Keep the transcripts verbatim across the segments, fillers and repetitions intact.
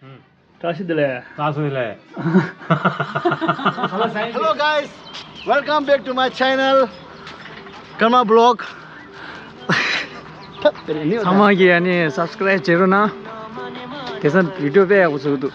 བཀྲ་ཤིས་བདེ་ལེགས། བཀྲ་ཤིས་བདེ་ལེགས། Hello guys, welcome back to my channel, Karma Vlog. ཚང་མ་གིས་ཨ་ནི་subscribe བྱེད་རོགས་གནང་། དེང་སང་video དཔེ་ཡག་པོ་བཟོས་འདུག།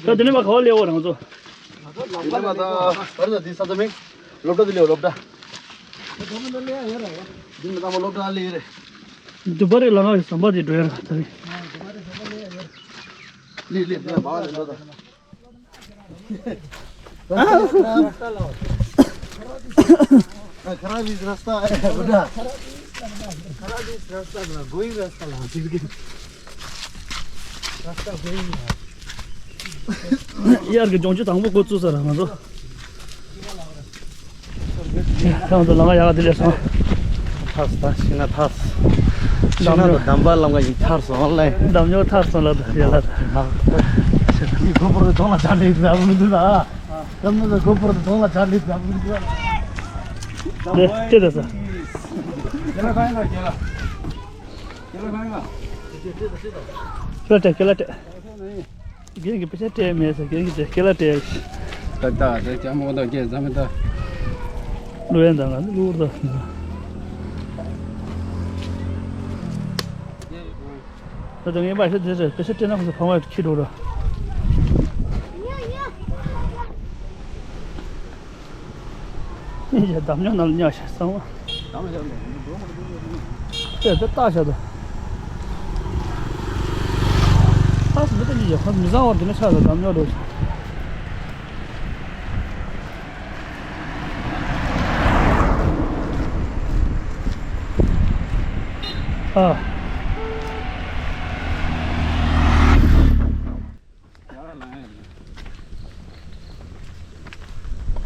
ད་དེ་ནས་མ་ག་བ་ལེའོ་རང་ཚོ། འདི་ནས་མ་ད་བར་ད་འདི་ས་ཚ་མིང་། སློབ་གྲྭ་འདི་ལེའོ་སློབ་གྲྭ། འདི་ནས་ད་མ་སློབ་གྲྭ་ལེ་རེད། འདི་བར་རེ་ལ་ང་ཟམ་པ་འདི་འགྲོ་ཡ་ར་ད་རེད། ལེ་ལེ་འདི་ལ་མ་བ་ལེ་འགྲོ་ད། खराब ही रास्ता है बेटा। खराब ही रास्ता ना, गोई रास्ता ना, फिर के रास्ता गोई है। ཡར་གྱི་ལྗོངས་རྒྱུ་དང་པོ་འགོ་བཙུགས་ས་ར་ང་ཚོ། ཁྱེད་ཚོ་ལམ་ཁ་ཡག་ག་དེ་ལས་སོང་། ཐར་སོང་། ད་ཤི་ན་ཐར་སོང་། ཤི་ན་ད་འདམ་པ་ལམ་ཁ་ཡིན་ཐར་སོང་ལེ། འདམ་ཉོ་ཐར་སོང་ལ་ད་ཡ་ལ་ད། ནག་པོ། ཤི་ན་ད་གོ་པོར་དུ་གདོང་ལ་ཆ་ལེ་ཟ་མི་འདུག་ད། ཡང་མིན་ན་གོ་པོར་དུ་གདོང་ལ་ཆ་ལེ་ཟ་མི་འདུག་ད། ལེ་ཅི་ད་ས། ཁྱེད་ལ་ཁ་ཡིན་ལ་ཁྱེད་ལ། ཁྱེད་ལ་ཁ་ཡིན་ལ། ཁྱེད་ལ་སྤྲད་ཁྱེད་ལ་སྤྲད། རྒན་གྱིས་དཔེ་ཆ་སྤྲད་མེད་ཟེར། རྒན་གྱིས་སྤྲད་ཁྱེད་ལ་སྤྲད། ད་ད་ད་ཅག་མོ་ད་རྒན་ཟ་མི་ད། ལོ་ཡན་ད་ང་ནི་ལོ་ད། ད་ད་ངས་མ་ཤེས་དེ་ཟེར། དཔེ་ཆ་སྤྲད་ན་ཁོ་ཚོ་ཕ་མ་ཁྱི་འགྲོ་ར། ཉེ་ཞག་འདམ་ཉོ་ནང་ལ་ཉག་ཤག་གསང་བ། ཅེས་དེ་ལྟ་ཤག་ཏུ། ཧ་སི་མི་ལྟ་ཉེ་ཞག་ཧ་མི་གསང་བ་འདི་ན་ཆགས་ས་འདམ་ཉོ་འགྲོ་ཞག་ཨ།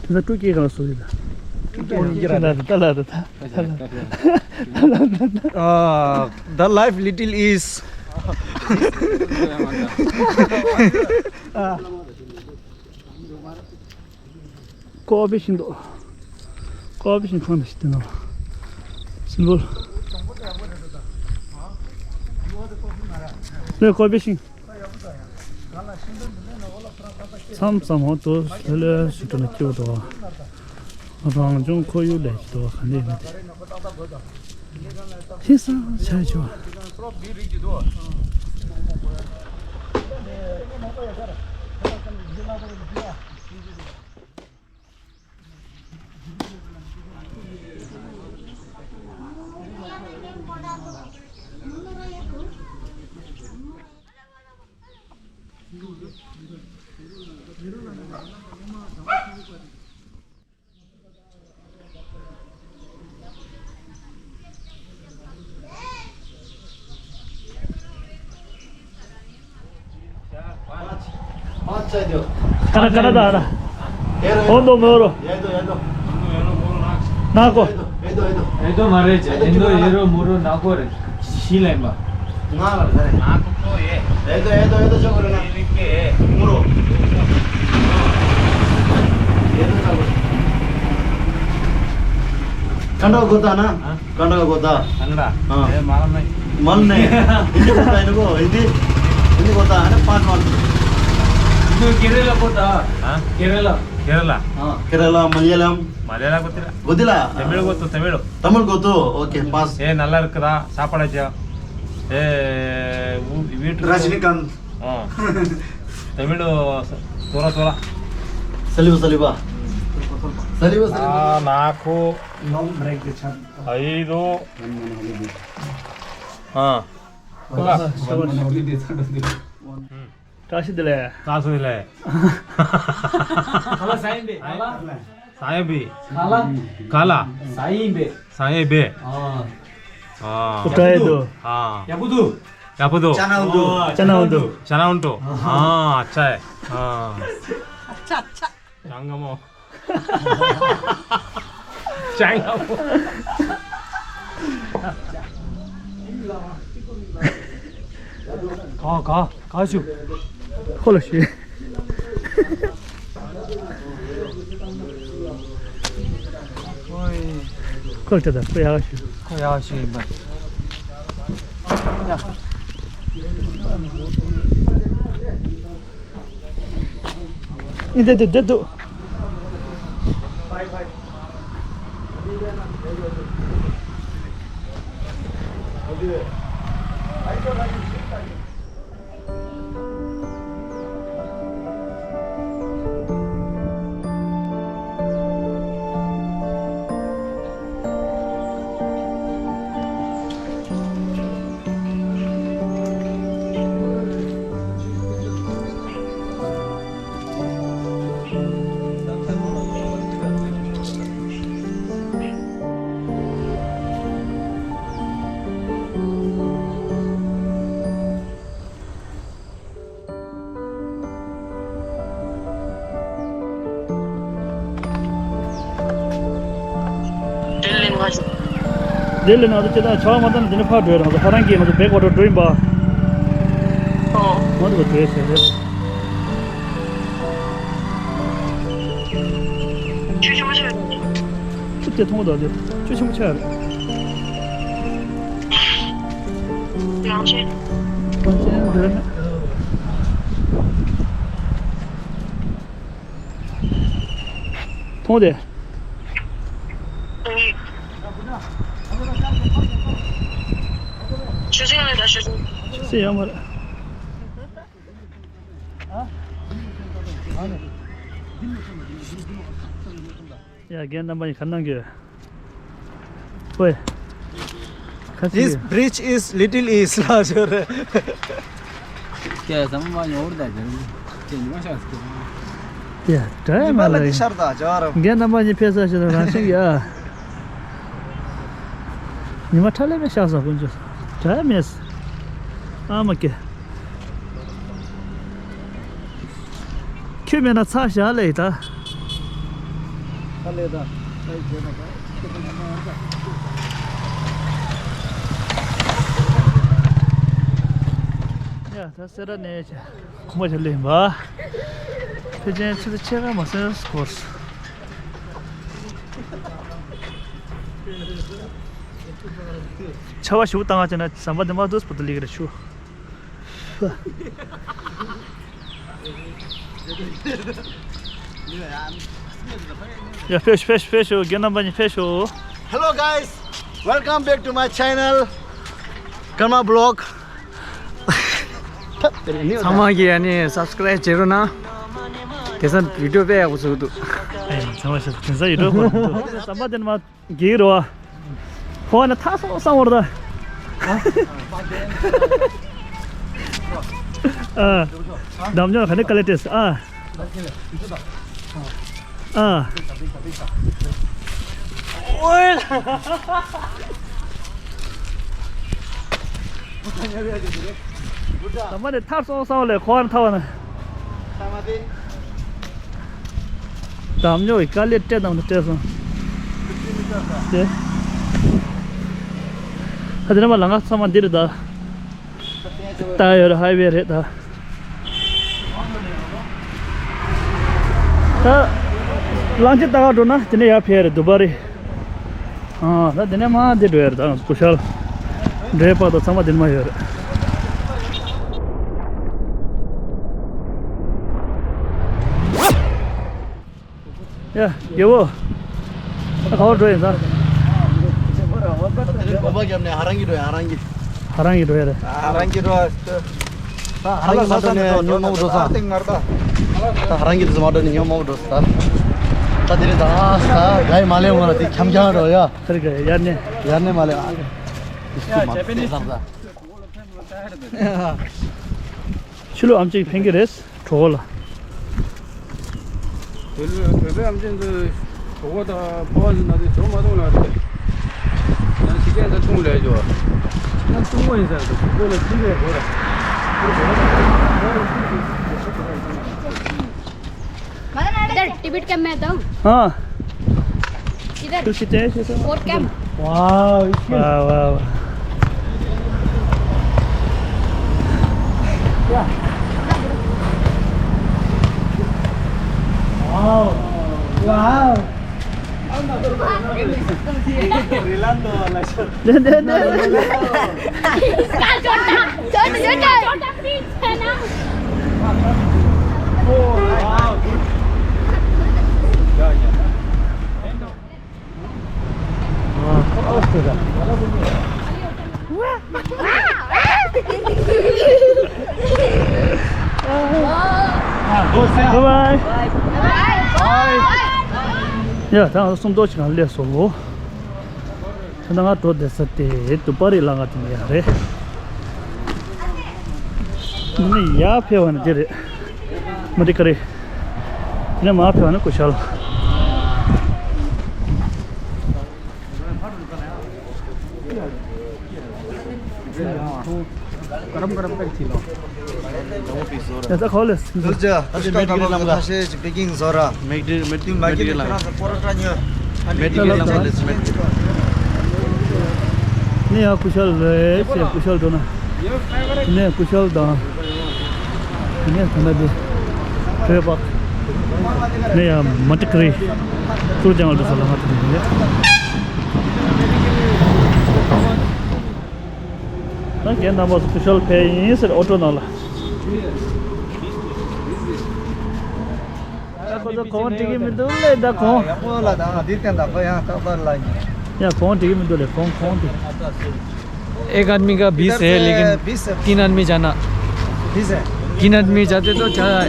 ད་སྤྲོ་སྐྱིད་གང་སུ་ཡིན་ད། སྤྲོ་སྐྱིད་ལ་ད་ལ་ད་ད་ལ་ད། Uh, the life little is ཀོ་བི་ཤིང་འདུག་ཀོ་བི་ཤིང་ཁང་འདི་ཞིག་དེ་ནང་སིལ་བུར། ལེ་ཀོ་བི་ཤིང་། མཚམས་མཚམས་འོག་ཏུ་ལྷོད་ལྷོད་ཞིག་འགྲོ་ན་སྐྱིད་པོ་འདུག་རང་བྱུང་ཁོར་ཡུག་ལས་ཀྱི་འདུག་ག་འདྲ་ཡིན་ཏེ། ཤེས་སང་ཆ་ཆོ། पाँच, पाँच चाहिए। खाना, खाना था, खाना। ये रो, ये रो। कौन दो मोरो? ये दो, ये दो। ना को। ये दो, ये दो, ये दो। ये दो मारे चे, ये दो, ये रो मोरो ना को रे। शील है बा। ना लग रहा है। ना को तो ये। ये दो, ये दो, ये दो, चलो रे ना। ये लिख के है। मोरो। ये दो, चलो। कंडा को था ना? हाँ। कंडा को था। कंडा। हाँ। ये मालूम नहीं। मालूम नहीं। हिंदी को था इनको, हिंदी। हिंदी को था, है ना? पाँच मालूम। तो केरला को था। हाँ? केरला। केरला। हाँ, केरला, मलयालम। मलयालम को तेरा। गोदिला। तमिल को तो तमिल। तमिल को तो, ओके, पास। ये नल्ला रखदा, सापड़ा जा। ए, वो, वीट रजनीकांत। हाँ। तमिल, तोरा, तोरा। सलीबा, सलीबा। सलीबा, सलीबा। हाँ, नाको। Long break के छान। आई दो। हाँ। One, one, one, one, one. བཀྲ་ཤིས་བདེ་ལེགས། བཀྲ་ཤིས་བདེ་ལེགས། ག་ལ་ཟ་ཡིན་པས། ག་ལ། ཟ་ཡིན་པས། ག་ལ། ག་ལ། ཟ་ཡིན་པས། ཟ་ཡིན་པས། ཨ། ཨ། ཨོ་ཏྲ་ཡེ་དུ། ཨ། ཡག་པོ་འདུག་ཡག་པོ་འདུག་ཅ་ན་འདུག་ཅ་ན་འདུག་ཅ་ན་འདུག་ཨ་ཅ། ཨ། ཅ་ཅ། ཡང་ང་མོ། ཅང་ཨ་མོ། ག་ག་ག་ཞུ། ཁོ་ལ་ཞུ། ཁོ་ལ་ཅི་ད་ཁོ་ཡག་ཞུ། ཁོ་ཡག་ཞུ་ཡིན་པ། ཡ། འདི་འདི་འདི་འདུག་དེ་ལས་ང་ཚོ་ཇི་ལྟར་ཆར་པ་མ་བཏང་ན་འདི་ནས་ཕར་འགྲོ་ཡ་རེད། ང་ཚོ་ཧ་རང་གིས་ང་ཚོ་བེག་ཝ་ཊར་འགྲོ་ཡིན་པ། ཨོ། ང་ཚོ་འགྲོ་ཡ་བྱས་རེད། ཆུ་ཆེན་པོ་ཆགས་ཡོད་རེད། ཆུ་དེ་མཐོང་གི་འདུག་དེ་ཆུ་ཆེན་པོ་ཆགས་ཡོད་རེད། གླང་ཆེན། གླང་ཆེན་འདིར་ནས་མཐོང་དེ། ཆུ་སྲིན་ལ་ད་ཆུ་སྲིན། ཆུ་སྲིན་ཡོད་མ་རེད། ཡ། རྒན་རྣམ་པ་ཡིན་ག་གནང་གི། ཝེ། This bridge is little east ལ་ཞོར། ཀྱེ་ཟམ་མ་ཉོར་ད་ཀྱེ་ཉི་མ་ཤར་སྐྱེ། ཡ། དྲ་ཉི་མ་མ་ལ་ལ་ནི་ཤར་ད་ཇོ་ར། རྒན་རྣམ་པ་གཉིས་ཕེབས་ས་ཞིག་ལ་རང་བཞིན་གྱི་ཨ། ཉི་མ་ཁྲ་ལེ་མེ་ཤར་ས་དཀོན་མཆོག་དྲ་མེད། ཨ་མ་ཀྱེ། ཁྱོད་མེད་ན་ཚ་ཞག་ལས་ད། ཚ་ལས་ད། ཡ་ད་སེ་ར་ནས་ཆ་ཁོང་པ་ཆ་ལེན་པ། ཕལ་ཆེར་ཆུ་ཚོད་ཕྱེད་ཀ་མ་ཟིན་སྐོར། ཆར་པ་ཞུགས་བཏང་བ་བྱས་ན་ཟམ་པ་འདི་མ་འདུག་སྤུ་ཏུ་ལིག་རེ་ཆུ། ཡ་ཕེབས་ཤོག་ཕེབས་ཤོག་ཕེབས་ཤོག་རྒན་རྣམ་པ་གཉིས་ཕེབས་ཤོག Hello guys, welcome back to my channel, Karma Vlog. ཚང་མ་གིས་ཨ་ནི་སབ་སི་ཀ་རའིབ་བྱེད་རོགས་གནང་། དེང་སང་བི་ཌི་ཡོ་དཔེ་ཡག་པོ་བཟོས་འདུག་ཨེ་ཚང་མ་ཤེས་དེང་སང་ཡུ་ཊུབ་ཁོ་ཟམ་པ་དེ་ནས་མ་རྒྱག་རོགས། ཧོ་ན་ཐག་སོང་སང་བར་ད། ཨ། འདམ་ཉོ་ག་ནས་ཀ་ལེ་ཏེས་ཨ། ཨ། ཨོའི། ད་མ་ནས་ཐར་སོང་སང་ལས་ཁོ་ཨ་ཐ་བ་ན། འདམ་ཉོ་ཡི་ཀ་ལེ་སྤྲད་དང་སྤྲད་སོང་། དེ། ད་དེ་ནས་མ་ལ་ང་ཚང་མ་འདིར་ད། ད་ཡོད་རེད། ཧའི་ཝེ་རེད་ད། ད་གླང་ཆེན་ལྟ་ག་འགྲོ་ན་དེ་ནས་ཡར་ཕེབས་རེད་དུ་བ་རེད། ཨ་ད་དེ་ནས་མ་འདི་འགྲོ་ཡ་རེད་ད་སྐུ་ཤལ། འདྲེ་པ་དང་ཚང་མ་དེ་ནས་མ་ཡོད་རེད། ཡ། རྒྱལ་བོ། ད་ག་བར་འགྲོ་ཡིན་ས། དེ་རིང་གོམ་པ་བརྒྱབ་ནས་ཧ་རང་གིས་འགྲོ་ཡ་ཧ་རང་གིས། ཧ་རང་གིས་འགྲོ་ཡ་རེད། ཧ་རང་གིས་འགྲོ་ཡ་རེད། ད་ཧ་རང་གིས་མ་འགྲོ་ནས་ཉོ་མང་པོ་འགྲོ་ས། ད་ཧ་རང་གིས་འགྲོ་ས་མ་འགྲོ་ནས་ཉོ་མང་པོ་འགྲོ་ས་ད། ད་དེ་རིང་ད་ཨ་ས་ག་ཡི་མ་ལེན་ངོ་ལ་དེ་འཁྱམ་འཁྱམ་འགྲོ་ཡ། ཐར་ག་ཡར་ནས། ཡར་ནས་མ་ལེན་ཨ། དེ་སུ་མ་དེ་ས་ས། ཕྱི་ལོགས་ཨམ་ཆི་ཕན་གྱི་རེད། གྲོད་ཁོག་ལ། བོད་ལུ་བོད་པའི་ཨམ་ཆི་ཚོས་གྲོད་ཁོག་དང་ཕོ་བ་ཚོ་ན་དུས་ཇོ་མ་འཐུང་ལ་རེད། ཡང་ཕྱི་རྒྱལ་ཚོ་འཐུང་ལས་ཇོ། ཡང་འཐུང་བ་ཡིན་ས་རེད། བོད་ལ་ཕྱི་རྒྱལ་གོ་ར། इधर टिकट का मैं था। हाँ। इधर। तुलसी तय से तो। और क्या? वाह, वाह, वाह, वाह। वाह, वाह। दे, दे, दे, दे। छोटा, छोटा, छोटा, प्लीज, है ना? Bye bye. ཡ། ད་ང་ཚོ་སུམ་མདོ་ཞིག་ལ་སླེབས་སོང་ལོ། ད་ང་འགྲོ་བསྡད་ས་དེ་དུ་པ་རི་ལ་ང་དེ་ནས་ཡར་རེད། ནི་ཡར་ཕེབས་པ་ནི་འདི་རེད། མོན་ཏི་ཀ་རི། དེ་ནས་མར་ཕེབས་པ་ནི་ཀུ་ཤལ། गरम गरम तक छीलो। ऐसा खा ले। दूजा, अभी मेट गिर लंबा। खासे चिकन जोरा। मेट गिर, मेट गिर, मेट गिर लंबा। परोटा नहीं। मेट गिर लंबा, लेट्स मेट गिर। नहीं यार, कुशल है, से कुशल तो ना। नहीं, कुशल दा। नहीं, खाना दे। रे बाप। नहीं यार, मत करे। तू जंगल तो सलामत नहीं है। ད་རྒན་རྣམ་པ་ཚོ་ཀུ་ཤལ་ཕེབས་ཡིན་ཟེར། ཨོ་ཊོ་ནང་ལ། ད་ཁོ་ཚོ་གོང་འགྲིག་གི་མི་འདུག་ལེ། ད་གོང་། ཡག་པོ་ལ་ད་འདི་བསྟན་ད་ཁོ་ཡང་རྟག་པར་ལ་ཡིན། ཡ་གོང་འགྲིག་གི་མི་འདུག་ལེ། གོང་གོང་འདི། एक आदमी का बीस है, लेकिन तीन आदमी जाना। तीन आदमी जाते तो चार।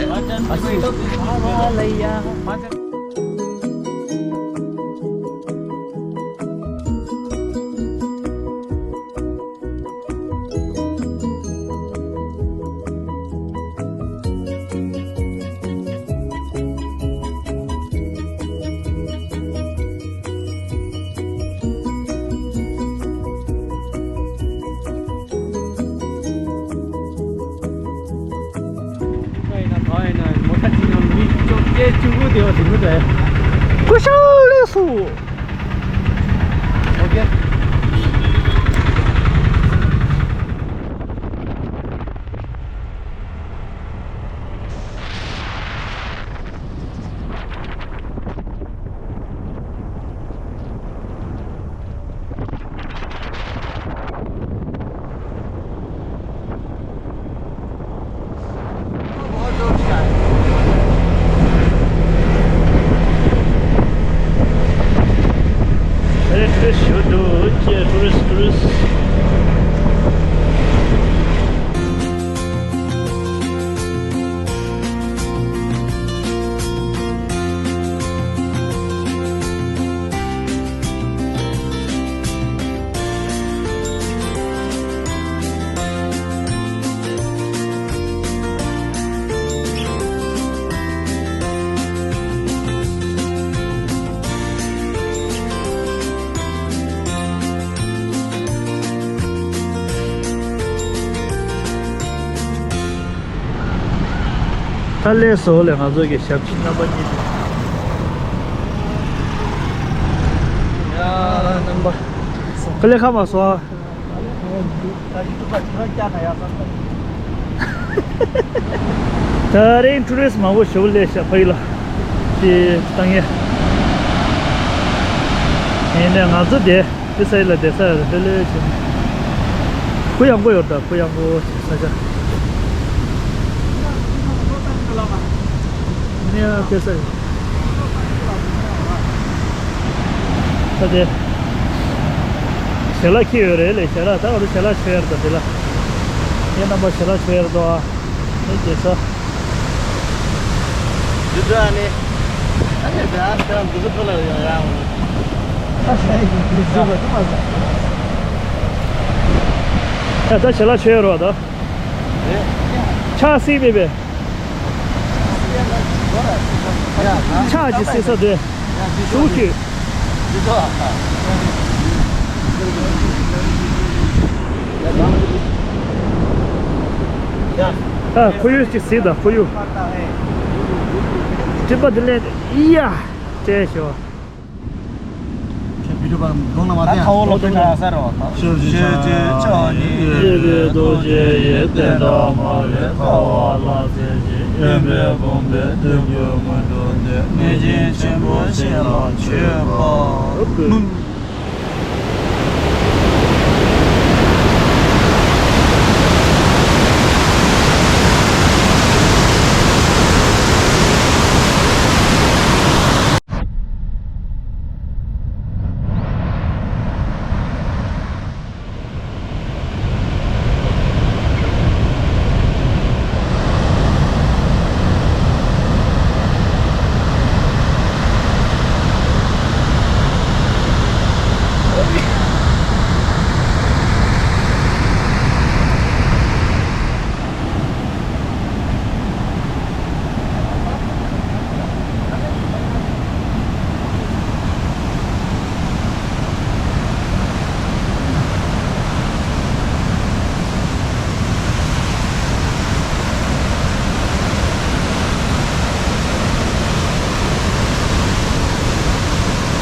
ཀུ་ཤལ་ལེགས་སོ། Tourist, tourist. ད་ལས་སོ་ལས་ང་ཚོ་གི་ཞབས་ཕྱི་རྣམ་པ་གཉིས་དེ། ཡ་རྣམ་པ། ཀ་ལེ་ཁ་མ་སོ། ད་རིང་ཊུ་རི་སི་མང་པོ་ཞིག་སླེབས་ཤག་ཕ་ཡུལ་ལ། དེ་བཏང་ཡས། ཡིན་ནའི་ང་ཚོ་དེ་དེ་སའི་ལ་བསྡད་ས་ལྷོད་ལྷོད་བྱས། གུ་ཡངས་པོ་ཡོད། ད་གུ་ཡངས་པོ་ས་ཆ། ནི་ཡང་དེ་ས་ཡོད། ད་དེ། ཞལ་ལག་འཁྱེར་ཡོད་རེད་ལེ། ཞལ་ལག་ད་འོ་ཞལ་ལག་མཆོད་ཡར་ད་དེ་ལ། ངས་རྣམ་པ་ཞལ་ལག་མཆོད་ཡར་དོ། ཨ་ནི་རྒྱལ་ས། འདི་འདྲ་ཨ་ནི། ཨ་ནི་ཟེར་ཨ་ཁྱེད་རང་འདི་ཚོ་ཐོག་ལ་ཡོང་ཡ་འོང་། ད་ཞལ་ལག་མཆོད་ཡོད་རོགས་ད། རེད། ཆག་སྲིད་པས་པས། ཆག་ཅིག་སྲིད་ས་དེ། ཤུགས་ཀྱིས། ཨ་ཁོར་ཡུག་ཅིག་གཟིགས་དང་ཁོར་ཡུག་སྤྲིན་པ་འདི་ལས་ཡ་སྤྲད་ཤོག་ཁྱེད་བི་ཌིའོ་པར་གདོང་ལ་མ་བསྟན། ད་ཁ་བོ་ལ་བསྟན་ན་ས་རེད་བ་ད། ཤེས་བྱེད་ཕྱག་གཉིས། ཡེ་ཤེས་རྡོ་རྗེ་ཡི་བསྟན་དགྲ་མ་ལུས་ཁ་བ་ལ་བཙན་ཞིང་གཡོན་པས་བསྐུམས་པའི་དུམ་བུས་མི་འགྲོ་འདི་ངེས་ཅན་ཆེན་པོ་ཞིག་ལ་མཆོད་པ་སྨོན།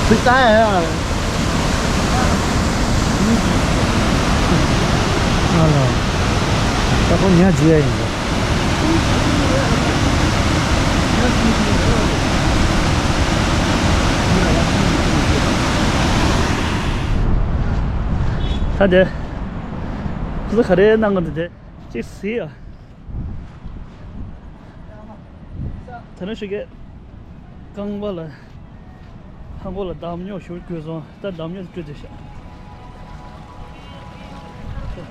ཚིག་ཙང་ཡ། ཨ་ལ། ད་ཁོ་ཉ་བརྗེ་ཡ་ཡིན་པ། ད་དེ། ཁོ་ཚོ་ག་རེ་གནང་གི་འདུག་དེ། ཅིག་གཟིགས་ཨ། དེ་ནས་ཞིག་གིས་རྐང་པ་ལ་ཧང་གོ་ལ་འདམ་ཉོག་ཞུ་དགོས་སོང་། ད་འདམ་ཉོག་དེ་བཀྲུས་ཏེ་ཤག་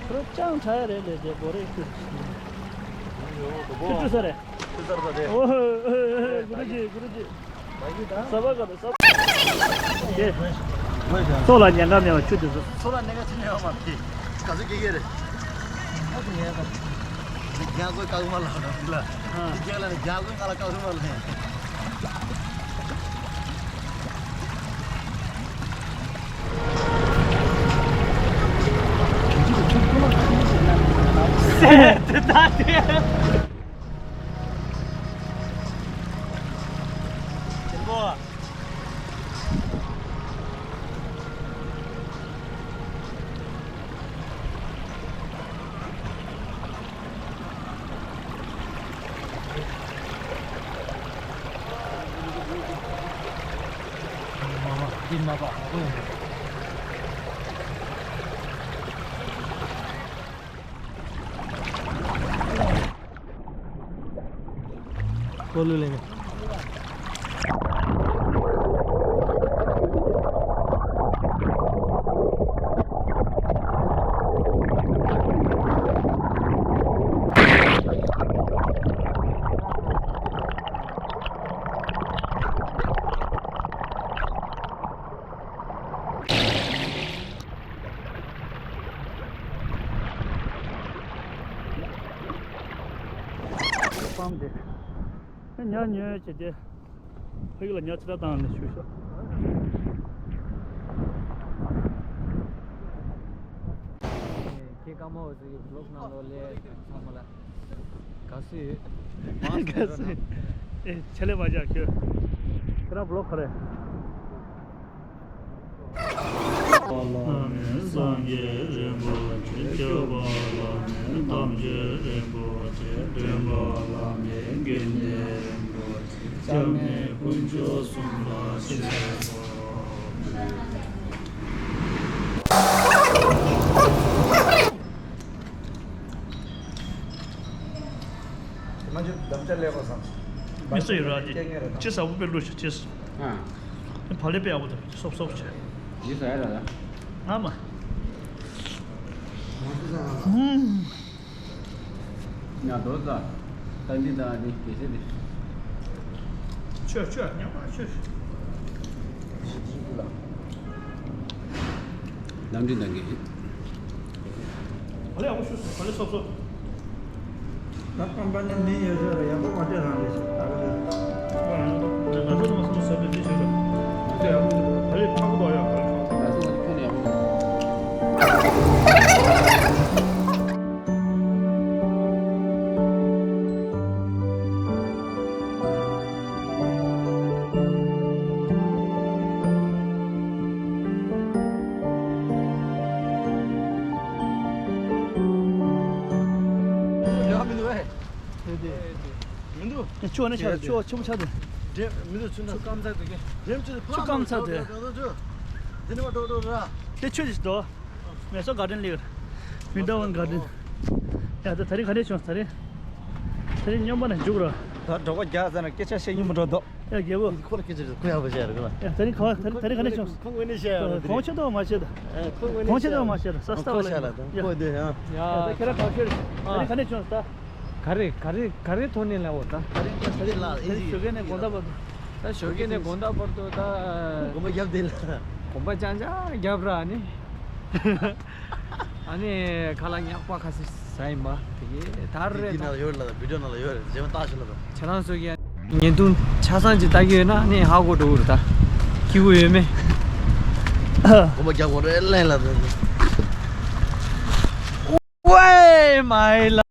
ཁོ་རང་ཅང་ཁྲ་ཡ་རེད་ལས་དེ་སྒོ་རེ་བཀྲུས་ཏེ་ཤག་བཀྲུས་ས་རེད། ཨོ་ཧོ་ཧོ་ཧོ། གུ་རུ་ཇི་གུ་རུ་ཇི། ས་བ་ག་རུ་ས་བ། སོ་ལ་ཉེན་ཁ་མེད་པ་ཆུ་དེ་ཚོ། སོ་ལ་ཉེན་ཁ་ཆེ་ཉེ་བ་མ་རེད། ག་ཚོད་སྐྱེ་གི་རེད། རྒྱ་མཚོ་བཀག་མ་ལ་ར་ལ། ཨ། རྒྱ་ལ་ནི་རྒྱ་མཚོ་ང་ལ་བཀག་མ་ལ་ཧེ། སེ་དེ་ད་དེ། ཆེན་པོ། མ་མ་འདི་མ་པ་ཧ་གོ་ཡོང་། ཀོ་ལུ་ལེ་ནི། པམ་དེ། ཉ་ཉོས་བྱས་ཏེ། ཕ་ཡུལ་ལ་ཉ་ཚི་ལ་བཏང་ནས་བཞུགས་ཤག་ཁྱེད་ཀ་མོ་ཟིག་གི་བི་ལོག་ནང་ལོགས་ལས་ཚང་མ་ལ་དགའ་བསུ་ཡོད། དགའ་བསུ་ཡོད། ཨེ་ཆེ་ལེ་མ་བྱ་ཁྱོད། ཁྱེད་རང་བི་ལོག་ག་རེ། བླ་མེད་སངས་རྒྱས་རིན་པོ་ཆེ། སྐྱོབ་པ་བླ་མེད་དམ་ཆོས་རིན་པོ་ཆེ། འདྲེན་པ་བླ་མེད་དགེ་འདུན་རིན་པོ་ཆེ། སྐྱབས་གནས་དཀོན་མཆོག་གསུམ་ལ་མཆོད་པ། མ་གཞི་དམ་བཅའ་ལེགས་པ་བསམ། མི་སུ་ཡོད་ར་དེ། སྐད་ངན་རེད་ད། ཅི་ཟ་བོ་པེ་ལུ་ཤ་ཅི་ཟ། ཨ། བ་ལེ་པེ་ཨ་བོ་དང་སོབ་སོབ་བྱས། ཡིན་ཟ་ཡ་ར་ད། ང་མ། ང་ཚོ་ཟ་ཡ་ར། ཨུམ། ཉ་དོ་ད། ད་འདི་ད་འདི་དེ་ཚེ་འདི། ཆོས་ཆོས་ཉ་མ་ཆོས། ཞིག་ཞིག་ལ། ནམ་འདི་ད་གི། བ་ལེ་ཨ་བོ་ཤུ་བ་ལེ་སོབ་སོབ། ད་ཁམས་པ་ནི་མི་ཡོད་ཚོད་རེད། ཡག་པོ་མ་སྤྲད་རང་རེད་ཟེར། ད་ག་ཟེར། ང་ཚོ་ལ་སོང་ས་དེ་ཅི་བྱེད་དང་། ང་ཚོ་ཡག་པོ་འདུག་ད་རེས་ཁག་པོ་ཡག་པོ་རེད། ང་ཚོ་ལ་ཁྱོན་ནས་ཡག་པོ་འདུག་ཡག་མི་འདུག་ཨེ། མི་འདུག་ཆུ་ནི་ཆགས། ཆུ་ཆུ་མོ་ཆགས་འདུག་འདྲེ་མི་འདུག་ཆུ་ནི་ཆུ་སྐམ་ཚར་འདུག་གས། འདྲེ་ཆུ་ཆུ་སྐམ་ཚར་འདུག་འདི་ནི་མ་འགྲོ་འགྲོ་ར། དེ་ཆུ་ཞིག་འདུག་མེ་སོ་ག་ཌེན་ལིར། མི་འདྲ་བན་ག་ཌེན། ཡ་ད་ད་རིང་ག་འདྲས་བྱུང་། ད་རིང་ད་རིང་སྨྱོན་པ་ནས་འཇུག་ར། ད་གྲོགས་པོ་རྒྱག་ཟེར་ན་སྐད་ཆ་བཤད་སྙིང་མི་འདོད་དོ། ཡ་རྒྱལ་པོ། ཁོ་ལ་སྐད་ཆ་ཁོ་ཡག་པོ་བཤད་རེད་ཁོ་ལ། ཡ་ད་རིང་ག་བ་ད་རིང་ག་འདྲས་བྱུང་། ཁོང་གི་ནི་བཤད་ཡ་རེད། གོང་ཆེ་དོ་མ་བཤད་ད། ཁོང་གི་ནི་གོང་ཆེ་དོ་མ་བཤད་ད། ས་སྟག་ལ་ཡ་ད་ཁོ་དེ་ཡ། ཡ་ད་ཁྱེད་རང་ག་བཤད་རེད། ད་རིང་ག་འདྲས་བྱུང་ད། ག་རེ་ག་རེ་ག་རེ་ཐོག་ནས་ལབ་འོ་ད། ག་རེ་ག་རེ་ལ་ཨེ་ཟི། ཞོགས་ཀས་ནས་དགོང་དག་བར་དུ། ད་ཞོགས་ཀས་ནས་དགོང་དག་བར་དུ་ད། དགོན་པ་རྒྱབ་དེ་ལ། དགོན་པ་ཅང་ཅང་རྒྱབ་ར་ནི། ཨ་ནི་ཁ་ལག་ཉག་པ་ཁ་སི་ཟ་ཡིན་པ་དེ་གི་ད་རེད་ད། འདི་ནང་ལ་ཡོད་ལ་ད། བི་ཌིའོ་ནང་ལ་ཡོད་རེད། རྗེས་མ་ལྟ་ཞིག་ལ་ད། ཁྱེད་རང་ཚོ་གི་བརྙན་ཐུང་ཆ་ཚང་ཅིག་ལྟ་གི་ཡོད་ན་ནི་ཧ་གོ་འགྲོ་གི་རེད་ད། སྐྱིད་པོ་ཡོད་མེད། དགོན་པ་རྒྱབ་དགོས་རེད་ལན་ལ་ད། ཝེ་མའི་ལ།